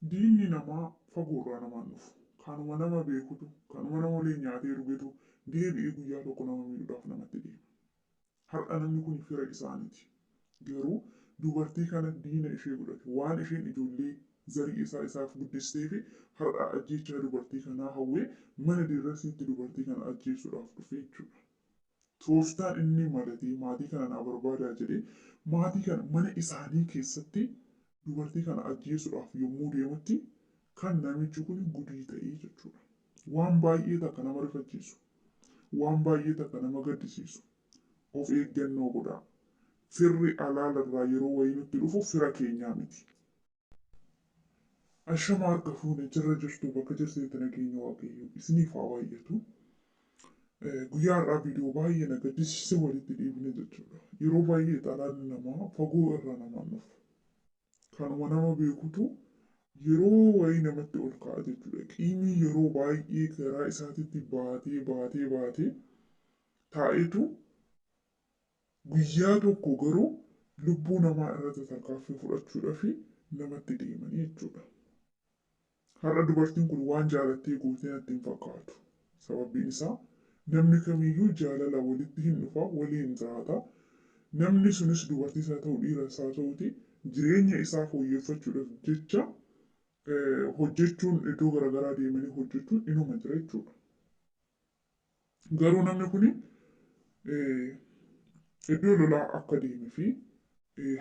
Diinni namaa fagoorraa namaan dhufu. Kanuma nama beekutu, kanuma nama waliin nyaatee dhugetu deebi'ee guyyaa tokko nama miidhuudhaaf namatti deema. Har'a namni kun fira isaaniiti. Garuu dubartii kana diina ishee godhate. Waan isheen ijoollee zarii isaa isaaf guddistee fi har'a ajjeechaa dubartii kanaa hawwee mana dirrasiitti dubartii kana ajjeesuudhaaf dhufe jechuudha. Tooftaan inni malatee maatii kana naa barbaadaa jedhee maatii kana mana isaanii keessatti dubartii kana ajjeesuudhaaf yommuu deemutti kan namichi kun gudii ta'ee jechuudha. Waan baay'ee takka nama rifachiisu, waan baay'ee takka nama gaddisiisu. Of eeggannoo godhaa. Firri alaalarraa yeroo wayii nutti dhufu fira keenyaa miti. Ashama harka fuune, jirra jirtu, bakka jirtanitti nageenya Waaqayyoo isiniif haa baay'atu. Guyyaa har'aa viidiyoo baay'ee na gaddisiise walitti dhiibne jechuudha. Yeroo baay'ee xalaan namaa fagoo irraa namaan dhufu. Kanuma nama beekutu yeroo wayii namatti ol ka'a jechuudha. Qiimii yeroo baay'ee garaa isaatitti baatee baatee baatee taa'etu guyyaa tokko garuu lubbuu namaa irratti tarkaanfii fudhachuudhaaf namatti deemanii jechuudha. Har'a dubartiin kun waan jaalattee gootee natti hin fakkaatu. Sababbiin isaa namni kamiyyuu jaalala walitti hin dhufa, waliin jiraata. Namni sunis dubartii isaa ta'u dhiira isaa ta'uti jireenya isaa fooyyeffachuudhaaf jecha hojjechuun iddoo garaagaraa deemanii hojjechuun inuma jira jechuudha. Garuu namni kun iddoo lolaa akka deemee fi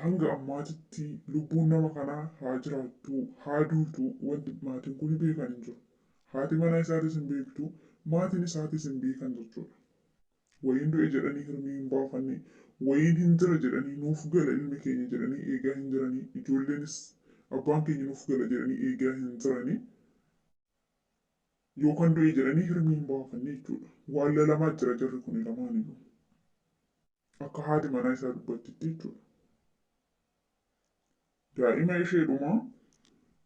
hanga ammaatitti lubbuun nama kanaa haa jiraattu haa duutu wanti maatiin kun beekan hin jiru. Haati manaa isaatis hin beektu, maatiin isaatis hin beekan jechuudha. Wayiin du'e jedhanii hirmii hin baafanne, wayiin hin jira jedhanii nuuf gala ilmi keenya jedhanii eegaa hin jiranii, ijoolleenis abbaan keenya nuuf gala jedhanii eegaa hin jiranii. Yookaan du'e jedhanii hirmii hin baafanne jechuudha. Waan lalamaa jira jarri kun lamaaniyyuu. Akka haati manaa isaa dubbattitti jechuudha. Daa'ima isheedhumaa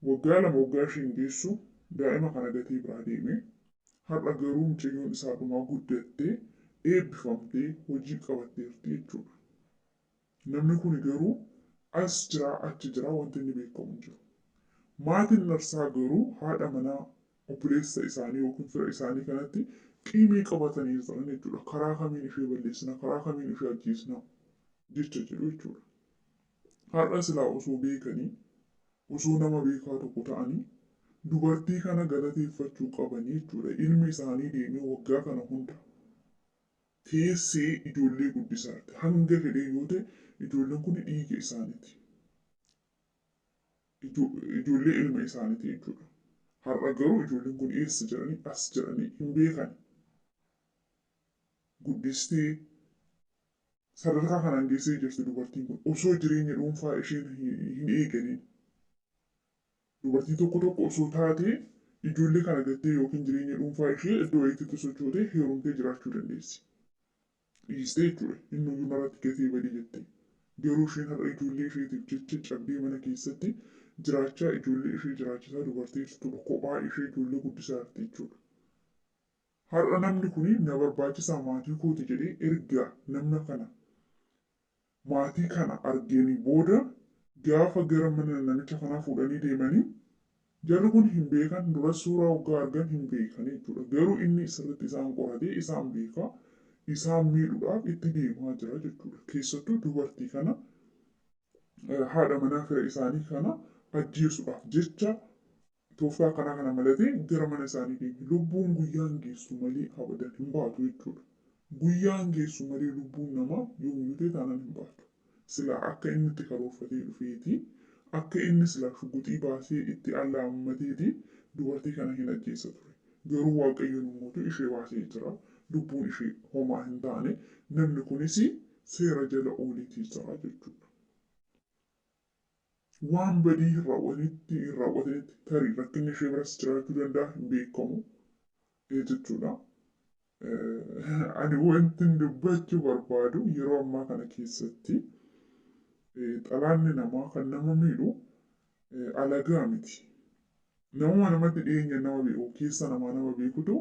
waggaa 2 waggaa isheen geessu daa'ima kana gatee biraa deeme. Har'a garuu mucayyoon isaa dhumaa guddattee eebbifamtee hojii qabatteerti jechuudha. Namni kun garuu as jiraa achi jiraa wanti inni beekamu hin jiru. Maatiin narsaa garuu haadha manaa obboleessa isaanii yookiin fira isaanii kanatti qiimii qabatanii jiran jechuudha. Karaa kamiin ishee balleessina, karaa kamiin ishee ajjeesna jecha jedhu jechuudha. Har'a silaa osoo beekanii, osoo nama beekaa tokko ta'anii dubartii kana galateeffachuu qabanii jechuudha. Ilmi isaanii deemee waggaa kana hunda teessee ijoollee guddisaa jirti. Hanga fedhee yoo ta'e ijoolleen kun dhiiga isaaniiti. Ijoollee ilma isaaniiti jechuudha. Har'a garuu ijoolleen kun eessa jiranii as jiranii hin beekan. Guddistee sadarkaa kanaan geessee jirti dubartiin kun osoo jireenya dhuunfaa isheen hin eegalin. Dubartii tokko tokko osoo taatee ijoollee kana gattee yookiin jireenya dhuunfaa ishee iddoo wayiitti sochootee heerumtee jiraachuu dandeessi. Dhiistee jechuudha. Inni narratti gatee badee jettee. Garuu isheen har'a ijoollee isheetiif jecha cabdee mana keessatti jiraachaa ijoollee ishee jiraachisaa dubartii jirtudha. Kophaa ishee ijoollee guddisaa jirti jechuudha. Har'a namni kun na barbaachisaa maatii kooti jedhee erga namna kana maatii kana arganii booda gaafa gara mana namicha kanaa fuudhanii deemanii jarri kun hin beekan, dura suuraa waggaa argan hin beekan jechuudha. Garuu inni sirriitti isaan qoratee isaan beekaa isaan miidhuudhaaf itti deemaa jira jechuudha. Keessattuu dubartii kana haadha manaa fira isaanii kana ajjeesuudhaaf jecha tooftaa kanaa kana malatee gara mana isaanii deeme. Lubbuun guyyaan geessu malee abadan hin baatu jechuudha. Guyyaan geessu malee lubbuun namaa yoomiyyuu ta'e taanaan hin baatu. Silaa akka inni itti karoorfatee dhufeeti, akka inni silaa shuguxii baasee itti allaammateeti dubartii kana hin ajjeessa ture. Garuu Waaqayyoon immoo ishee baasee jira. Lubbuun ishee homaa hin taane, namni kunis seera jala ooleetii jira jechuudha. Waan badii hin raawwatinitti tarii rakkinni ishee biras jiraachuu danda'a, hin beekamu jechuudha. Ani wanti dubbachuu barbaadu yeroo ammaa kana keessatti xalaanni namaa kan nama miidhu alagaa miti. Namuma namatti dhiyeenya nama beeku keessa namaa nama beekutu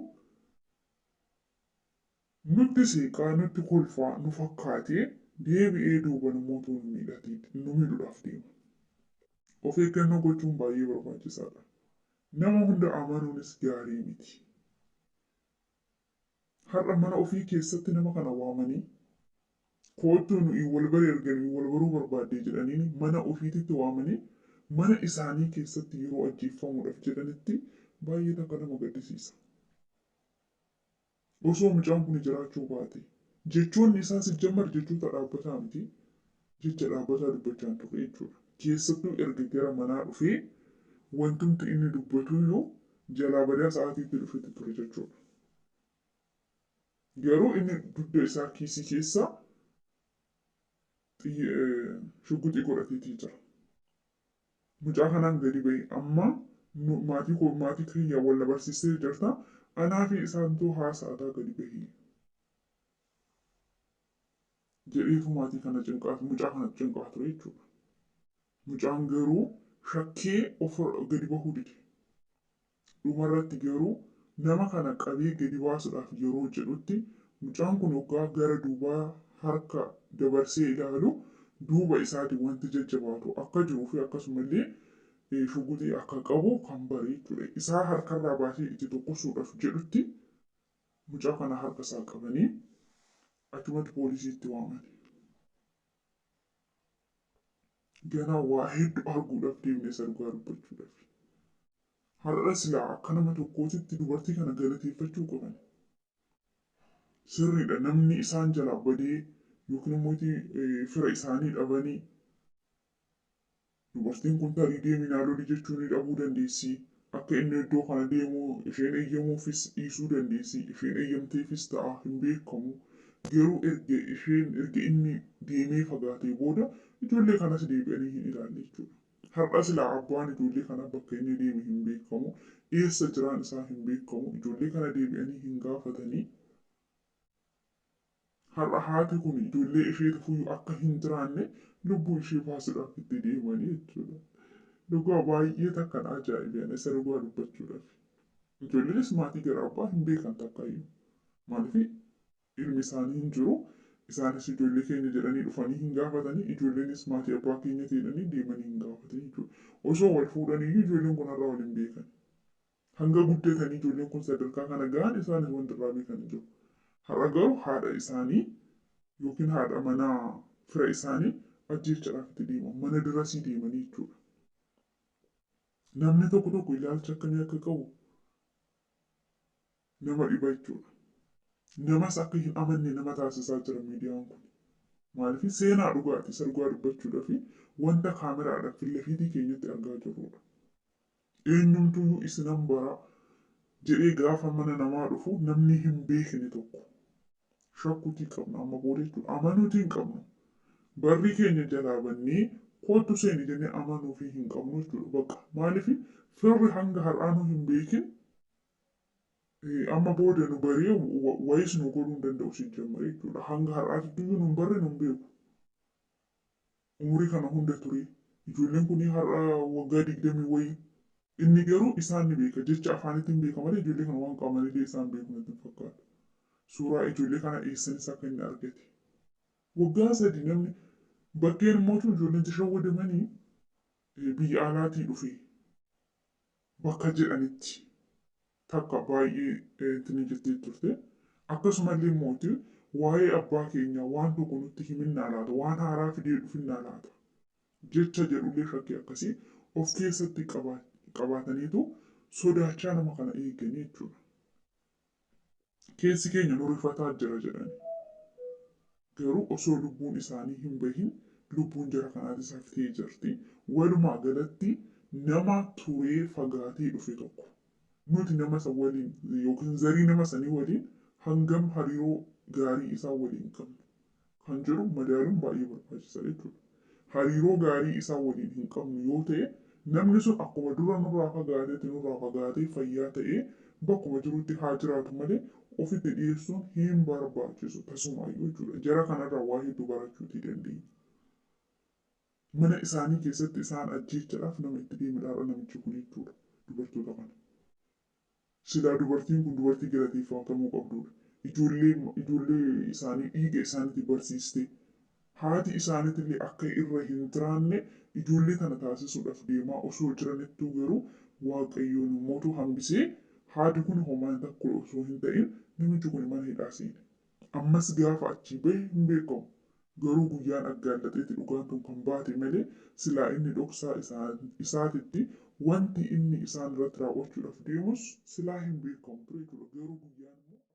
nutti seeqaa, nutti kolfaa nu fakkaatee deebi'ee duuban immoo nu miidhuudhaaf deema. Of eeggannoo gochuun baay'ee barbaachisaadha. Nama hunda amanuunis gaarii miti. Har'a mana ofii keessatti nama kana waamanii koottuu nuyi wal bari erganii wal baruu barbaadde jedhanii mana ofiititti waamanii mana isaanii keessatti yeroo ajjeeffamuudhaaf jedhanitti baay'ee takka nama gaddisiisa. Osoo mucaan kun jiraachuu baate jechoonni isaa sijjammar jechoota dhaabbataa miti, jecha dhaabbataa dubbachaa hin turre jechuudha. Keessattuu erga gara manaa dhufee wantumti inni dubbatuyyuu jalaa badaa sa'aatiitti dhufetti ture jechuudha. Garuu inni dugda isaa kiisii keessa shugguxii godhateetii jira. Mucaa kanaan gadi bahi amma maatii koo maatii kiyya wal na barsiistee jirta, anaa fi isaantu haasa'ataa gadi bahi jedheetu maatii kana cinqaa, mucaa kana cinqaa ture jechuudha. Mucaan garuu shakkee of gadi bahuu dide. Dhumarratti garuu nama kana qabee gadi baasuudhaaf yeroo jedhutti mucaan kun hoggaa gara duubaa harka dabarsee ilaalu duuba isaati wanti jajjabaatu akka jiruu fi akkasumallee shuguxii akka qabu kan bare jechuudha. Isaa harkarraa baasee itti tokkosuudhaaf jedhutti mucaa kana harka isaa qabanii achumatti poolisiitti waaman. Ganaa waa hedduu arguudhaaf deemnee isa dhugaa dubbachuudhaaf. Har'a silaa akka nama tokkootitti dubartii kana galateeffachuu qaban. Sirriidha, namni isaan jalaa badee yookiin immoo fira isaanii dhabanii dubartiin kun tarii deeminaa loli jechuu ni dhabuu dandeessi. Akka inni iddoo kana deemu isheen eeyyamuufis dhiisuu dandeessi. Isheen eeyyamteefis ta'a, hin beekamu. Garuu erga isheen erga inni deemee fagaatee booda ijoollee kanas deebi'anii hin ilaalle jechuudha. Har'a silaa abbaan ijoollee kanaa bakka inni deeme hin beekamu. Eessa jiraan isaa hin beekamu. Ijoollee kana deebi'anii hin gaafatanii. Har'a haati kun ijoollee ishee fuyyuu akka hin jiraanne lubbuu ishee baasuudhaaf itti deemanii jechuudha. Dhugaa baay'ee takkan ajaa'ibe isa dhugaa dubbachuudhaaf. Ijoolleenis maatii gara abbaa hin beekan takkayyuu. Maaliif ilmi isaanii hin jiru, isaanis ijoollee keenya jedhanii dhufanii hin gaafatanii, ijoolleenis maatii abbaa keenya jedhanii deemanii hin gaafatanii jechuudha. Osoo wal fuudhaniyyuu ijoolleen kun har'a wal hin beekan. Hanga guddatanii ijoolleen kun sadarkaa kana gahan isaanis wanti irraa beekan hin jiru. Har'a garuu haadha isaanii yookiin haadha manaa fira isaanii ajjeechaadhaaf itti deeman. Mana dirasii deemanii jechuudha. Namni tokko tokko ilaalcha akkamii akka qabu nama dhiba jechuudha. Namas akka hin amanne nama taasisaa jira miidiyaan kun. Maaliif seenaa dhugaati isa dhugaa dubbachuudhaaf wanta kaameraadhaan fillafiitii keenyatti argaa jirrudha. Eenyumtuyyuu isinan bara jedhee gaafa mana namaa dhufu namni hin beekne tokko shakkuutii qabna amma booda jechuudha. Amanuutii hin qabnu. Barri keenya jalaa bannee kootu seeni jennee amanuufii hin qabnu jechuudha. Bakka maaliif firri hanga har'aanuu hin beekin amma booda nu baree wayis nu godhuu hin danda'u si jammare jechuudha. Hanga har'aatti iyyuu nu hin barre nu hin beeku. Umurii kana hunda ture. Ijoolleen kun har'a waggaa 20 wayii. Inni garuu isaan ni beeka. Jecha afaanitti hin beeka malee ijoollee kana waan qaamaan illee isaan beeku natti hin fakkaatu. Suuraa ijoollee kana eessanis akka inni argate. Waggaa 3 namni bakkeen immoo ijoolleen tashawwadamanii biyya alaatii dhufe bakka jedhanitti takka baay'ee ittiin jettee turte. Akkasumallee immoo waa'ee abbaa keenyaa waan tokko nutti himinnaa laata, waan haaraa fidee dhufinnaa laata jecha jedhullee shakkii akkasii of keessatti qabaataniitu sodaachaa nama kana eeganii jechuudha. Keessi keenya nu rifataa jira jedhani. Garuu osoo lubbuun isaanii hin bahin lubbuun jara kanaatis haftee jirti. Walumaa galatti nama turee fagaatee dhufe tokko nuti nama isa waliin yookiin zarii nama sanii waliin hangam hariiroo gaarii isaa waliin qabnu kan jedhu madaaluun baay'ee barbaachisaa jechuudha. Hariiroo gaarii isaa waliin hin qabnu yoo ta'e namni sun akkuma dura nurraa fagaateetti nurraa fagaatee fayyaa ta'ee bakkuma jirutti haa jiraatu malee ofitti dhiyeessuun hin barbaachisu tasumaayyuu jechuudha. Jara kanarraa waa hedduu barachuutii dandeenya. Mana isaanii keessatti isaan ajjeechaadhaaf nama itti deemedha namichi kun jechuudha dubartoota kana. Silaa dubartiin kun dubartii galateeffatamuu qabdudha. Ijoollee isaanii dhiiga isaaniitti barsiistee Haati isaaniitillee akka irra hin jiraanne ijoollee tana taasisuudhaaf deemaa osoo jiranittuu garuu Waaqayyoon immoo hambisee haati kun homaa takka osoo hin ta'in namichi kun mana hidhaa seene. Ammas gaafa achii bahe hin beekamu. Garuu guyyaan aggaallaxeeti dhugaan tun kan baate malee silaa inni dhoksaa isaatitti wanti inni isaan irratti raawwachuudhaaf deemus silaa hin beekamu ture jechuudha. Garuu guyyaan.